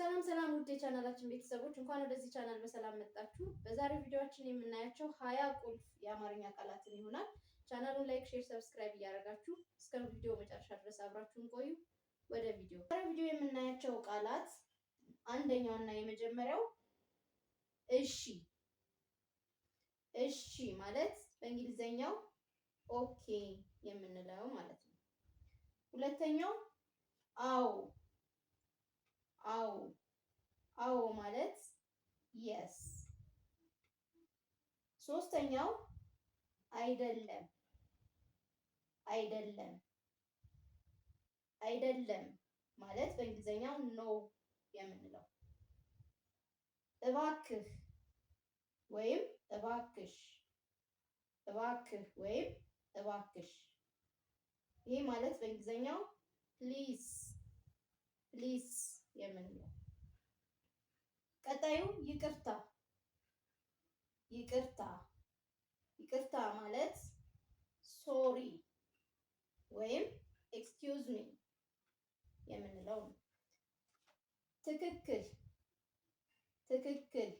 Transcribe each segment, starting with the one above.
ሰላም ሰላም ውድ የቻናላችን ቤተሰቦች፣ እንኳን ወደዚህ ቻናል በሰላም መጣችሁ። በዛሬው ቪዲዮአችን የምናያቸው 20 ቁልፍ የአማርኛ ቃላትን ይሆናል። ቻናሉን like፣ share፣ subscribe እያደረጋችሁ እስከ ቪዲዮ መጨረሻ ድረስ አብራችሁን ቆዩ። ወደ ቪዲዮ። በዛሬው ቪዲዮ የምናያቸው ቃላት አንደኛውና የመጀመሪያው እሺ። እሺ ማለት በእንግሊዘኛው okay የምንለው ማለት ነው። ሁለተኛው አዎ። አዎ። አዎ ማለት yes። ሶስተኛው አይደለም። አይደለም። አይደለም ማለት በእንግሊዘኛው no የምንለው። እባክህ ወይም እባክሽ። እባክህ ወይም እባክሽ፣ ይህ ማለት በእንግሊዘኛው please፣ please የምንለው። ቀጣዩ ይቅርታ። ይቅርታ። ይቅርታ ማለት sorry ወይም excuse me የምንለው ነው። ትክክል። ትክክል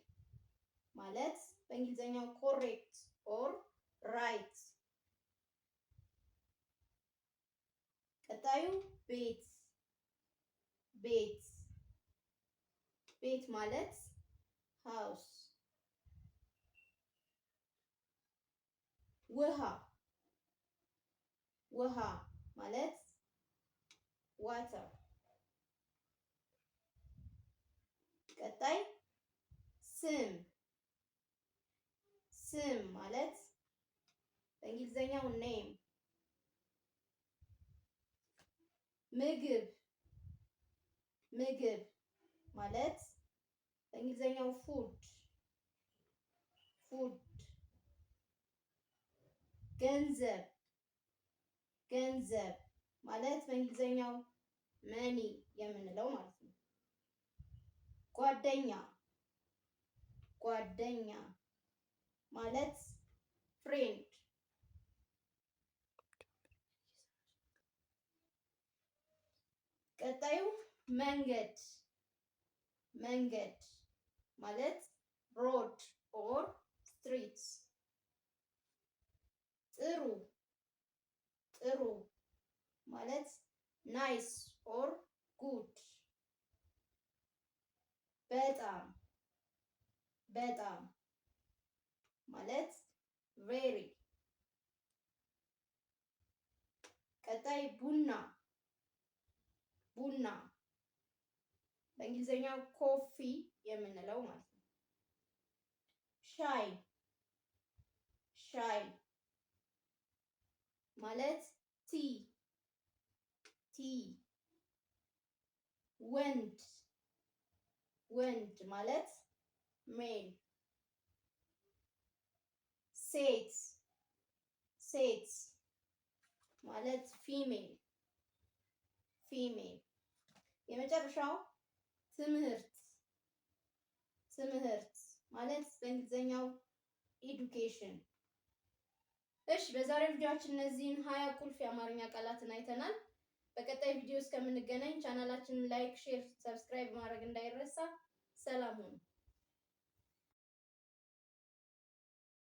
ማለት በእንግሊዝኛው correct or right። ቀጣዩ ቤት። ቤት። ቤት ማለት house። ውሃ። ውሃ ማለት water። ቀጣይ ስም። ስም ማለት በእንግሊዝኛው name። ምግብ። ምግብ ማለት በእንግሊዝኛው food፣ food። ገንዘብ። ገንዘብ ማለት በእንግሊዝኛው money የምንለው ማለት ነው። ጓደኛ። ጓደኛ ማለት friend። ቀጣዩ መንገድ። መንገድ ማለት road or street። ጥሩ። ጥሩ ማለት nice or good። በጣም። በጣም ማለት very። ቀጣይ ቡና። ቡና በእንግሊዝኛው coffee የምንለው ማለት ነው። ሻይ። ሻይ ማለት tea፣ tea። ወንድ። ወንድ ማለት male። ሴት። ሴት ማለት female፣ female። የመጨረሻው ትምህርት። ትምህርት ማለት በእንግሊዝኛው education። እሺ፣ በዛሬው ቪዲዮአችን እነዚህን 20 ቁልፍ የአማርኛ ቃላትን አይተናል። በቀጣይ ቪዲዮ እስከምንገናኝ ቻናላችንን like፣ share፣ subscribe ማድረግ እንዳይረሳ። ሰላም ሁኑ።